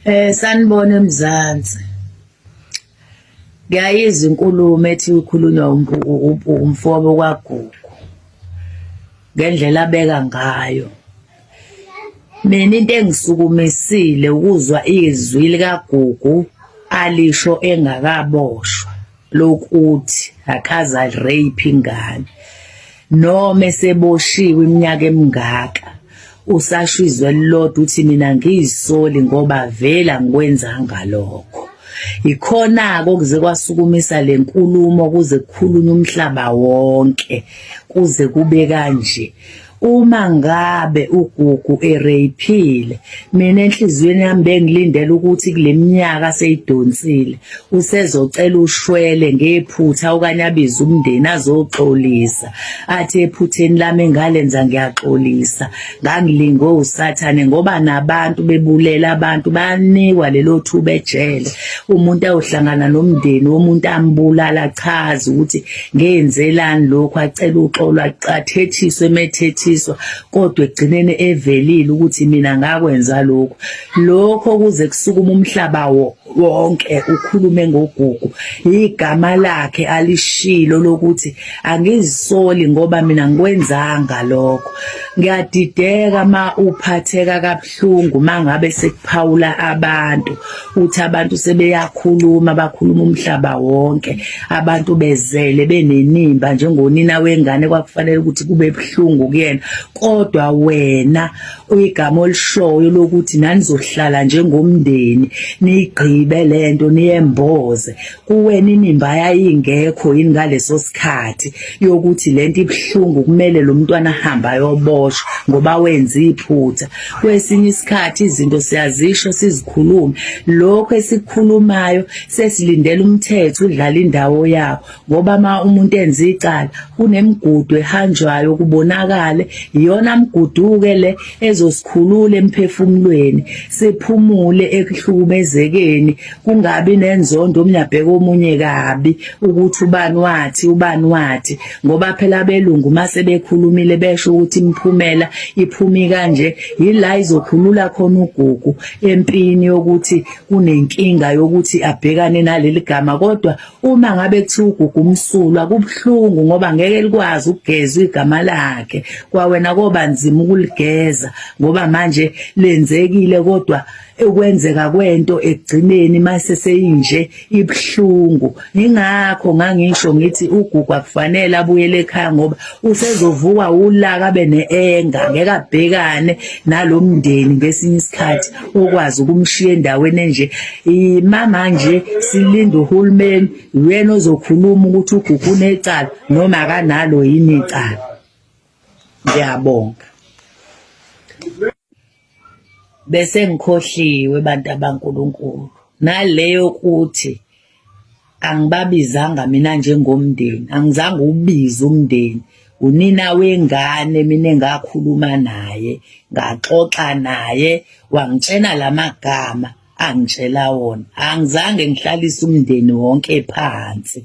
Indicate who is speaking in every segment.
Speaker 1: Sanibona eMzansi. Ngiyayizwa inkulumo ethi ikhulunywa umfowabo kwaGugu ngendlela abeka ngayo. Mina into engisukumisile ukuzwa izwi likaGugu alisho engakaboshwa. Lokuthi akaze rape ingane noma eseboshiwe iminyaka emingaka usasho izwi elilodwa uthi mina ngiyisoli ngoba vele angikwenzanga lokho. Ikhona-ke okuze kwasukumisa le nkulumo kuze kukhulunywe umhlaba wonke kuze kube kanje. Uma ngabe uGugu ereyiphile, mina enhliziyweni yami bengilindele ukuthi kule minyaka aseyidonsile usezocela ushwele ngephutha okanye abize umndeni azoxolisa, athi ephutheni lami engalenza ngiyaxolisa, ngangilingwe uSathane ngoba nabantu bebulela abantu bayanikwa lelo thuba ejele. Umuntu ayohlangana nomndeni womuntu ambulala achaze ukuthi Ngenzelani lokhu acela uxolo athethiswe emethethiswa kodwa ekugcineni evelile ukuthi mina ngakwenza lokhu lokho kuze kusukume umhlaba wonke ukhulume ngoGugu igama lakhe alishilo lokuthi angizisoli ngoba mina ngikwenzanga lokho ngiyadideka ma uphatheka kabuhlungu mangabe sekuphawula abantu uthi abantu sebeyakhuluma bakhuluma umhlaba wonke abantu bezele benenimba njengonina wengane kwakufanele ukuthi kube buhlungu kuyena kodwa wena uyigama olishoyo lokuthi nanizohlala njengomndeni niyigqibe lento niyemboze kuwena inimba yayingekho yini ngaleso sikhathi yokuthi lento ibuhlungu kumele lo mntwana ahambe ayoboshwa ngoba wenza iphutha kwesinye isikhathi izinto siyazisho sizikhulume lokho esikukhulumayo sesilindela umthetho udlala indawo yawo ngoba uma umuntu enza icala kunemigudu ehanjwayo kubonakale iyona mgudu-ke le ezosikhulula emphefumulweni siphumule ekuhlukumezekeni kungabi nenzondo omunye abheke omunye kabi ukuthi ubani wathi ubani wathi ngoba phela abelungu uma sebekhulumile besho ukuthi imiphumela iphumi kanje yila izokhulula khona uGugu empini yokuthi kunenkinga yokuthi abhekane naleli gama kodwa uma ngabe kuthiwa uGugu umsulwa kubuhlungu ngoba ngeke likwazi ukugezwa igama lakhe kwawena koba nzima ukuligeza ngoba manje lenzekile kodwa ukwenzeka kwento ekugcineni mase seyinje ibuhlungu ingakho ngangisho ngithi uGugu akufanele abuyele ekhaya ngoba usezovuka ulaka abe neenga ngeke abhekane nalomndeni ngesinye isikhathi okwazi ukumshiya endaweni enje imama nje silinda uhulumeni uyena ozokhuluma ukuthi uGugu unecala noma akanalo yini icala ngiyabonga. Bese ngikhohliwe bantu abankulunkulu naleyo kuthi angibabizanga mina njengomndeni angizange ubize umndeni unina wengane mina engakhuluma naye ngaxoxa naye wangitshena lamagama angitshela wona angizange ngihlalise umndeni wonke phansi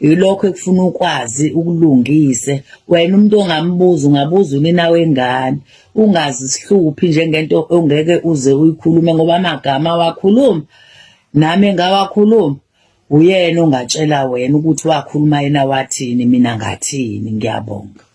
Speaker 1: yilokho ekufuna ukwazi ukulungise wena umuntu ongambuza ungabuza unina wengane ungazihluphi njengento ongeke uze uyikhulume ngoba amagama awakhuluma nami engawakhuluma uyena ongatshela wena ukuthi wakhuluma yena wathini mina ngathini ngiyabonga.